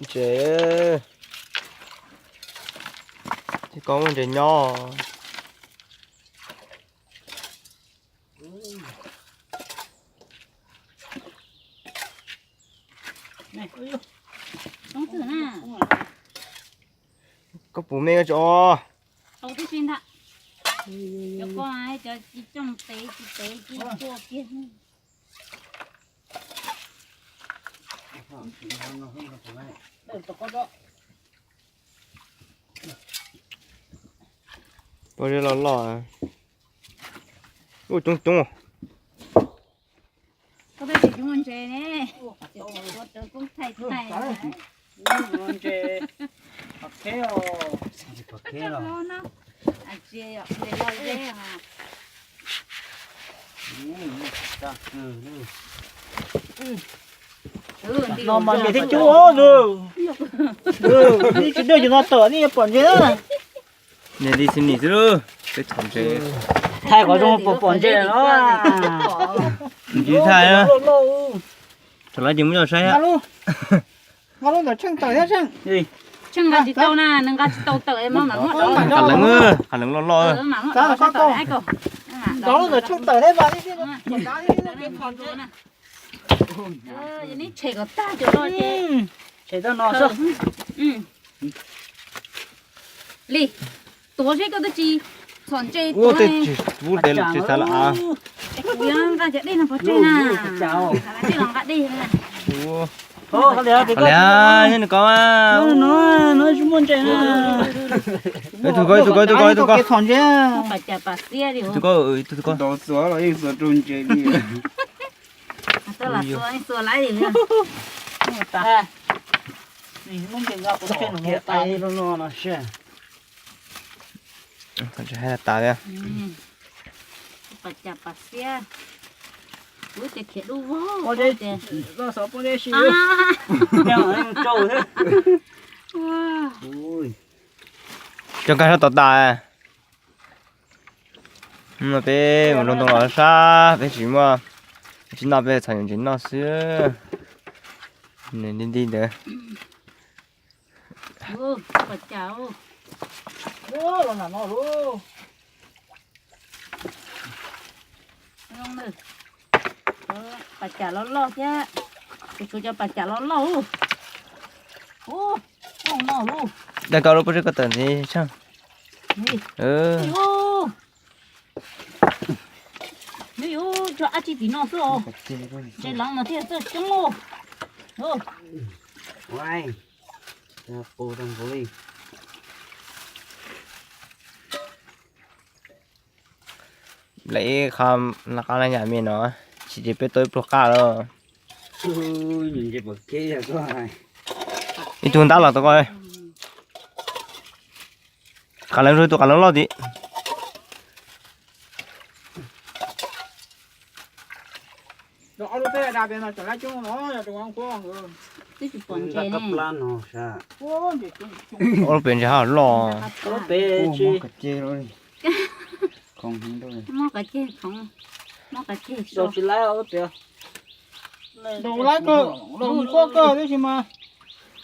Ntses, tsis koj muaj ntses nyob. Koj puas me koj tso. Pob zeb loj loj. Ua coob coob. Koj peb tsis muaj ntses ne. Ua ntses qhov kheb os. No mas ntses thiab cub os. Nej tsis dej ces no tawm nej yuav pom ntses na. Nej li xi nis xwb, peb txhom ntses. Thaij kom zoo puas pom ntses no. Ntsis thaij na. Thaum lawv ces muab coj saib. Nqa lub ntawm Tsheej tawm thiab Tsheej. Tsheej nqa tsis tau na, nws nqa tsis tau tawm mas mam muab. Qhov leev, qhov leev loj loj. Nqa lub ntawm Tsheej tawm thiab mas. Neb tshem kom tag cov no ces. Tshem tau no xwb. Li, tuav seb koj twb tsis txhom ntses tuav. Kuv yuav nqa cov dej no pov tseg na. Dej los nqa dej na. Qhov liag, neb nws koj. No, no tsis muaj ntses na. Tus koj, tus koj, tus koj, tus koj. Txhom ntses. Pas cas pas xiab li. Tus koj, tus koj. Tau xuas los yeej xuas rau ntses li. Pas cas pas xiab. Kuv ces khiav dub vog. Cov nkag sab tod tas. Peb mus nrog ntoo los sab, peb tsis muaj, tsis noj peb txhom ntses noj xwb. Nws nti nti ntawd. Pas cas loj loj thiab. Kuv tshuav cov pas cas loj loj. Dag koj lub pob zeb koj tawm ntxiv Tsheej. Nws yuav cog dab tsi tim no xwb os. Ntses leev no thiaj txawj coob. Lawv ib qho laj qab laj yam me no, tsis ces peb tau ib pluag qab lawm. Ib tug ntab los tau koj. Qas leev, tus qas leev loj tim. Ob lub pem ntses haj loj. Ntaus lawm kawg, ntaus quaj kawg tab sis mas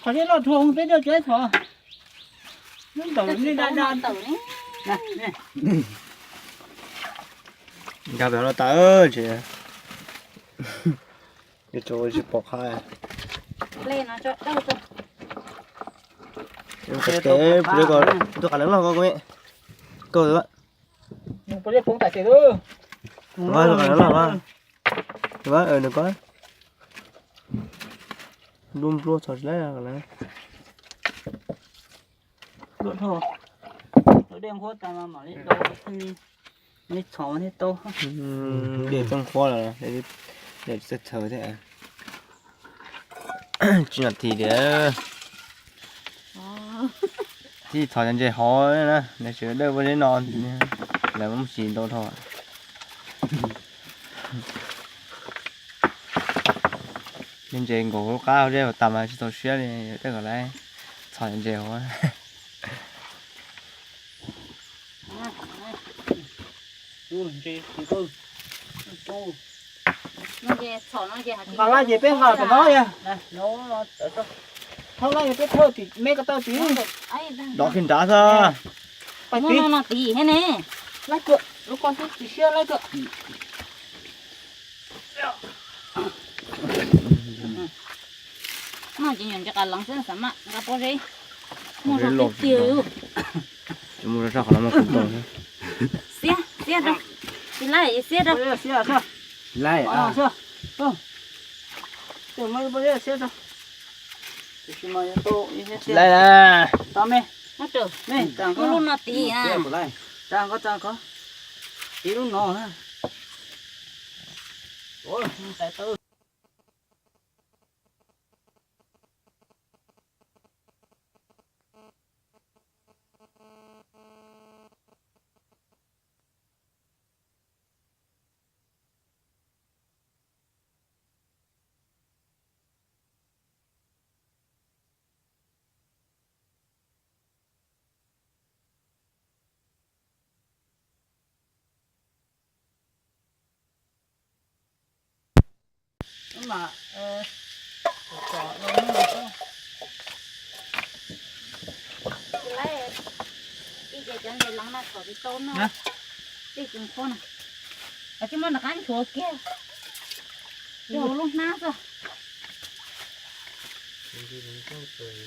qhov tseeb loj dhau peb coj tsev thov. Ntaus li da da. Nkag pem no tas tsev. Yuav tsum tsis pom qab. Tus qas leev loj koj, koj, koj. Tus qas leev loj, nws koj. Npluag npluag txhom tsis laib lawm. Dej nqhuab tas mas mam li txhom thiaj tau. Dej txawj nqhuab lawm, dej txawj txhawv thiab. Tsis nas this tiag. Tib txhom cov ntses hov na, nws tseem dawj pob zeb no, lawv muab tsis ntau dhau. Ntses nkaum lub qab zeb tas mas tsis txaus siab li, tej kom lawv txhom ntses hov. Nqa laj ces peb nqa tom no. Thauj laij peb thauj tim me ko taw tim. Dov kiag nrad xwb. Pais tim no tim thiab ne. Laij kawg, lub ko xwb tsis siab laij kawg. No ces nyuam ntsis qas leev xwb xav mas nqa pob zeb. Muaj zog tiag tiag. Xiab, xiab rau. Tsis laij xiab rau. Laij. Laij. Muab lub no tiv. Tiv lub no na. Ib ces cov ntses leev no thaum tsis tau noj, tej tsis qhuav na, tsis muaj nram qab nchuav kiag, yog lub hnab xwb.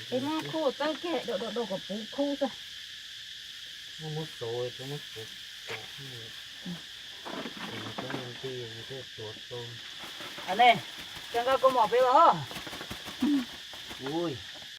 Ces muab khub txawb kiag, dau dau dau kom puv khub xwb. Ne, koj nqa kua mom pem los. Ui,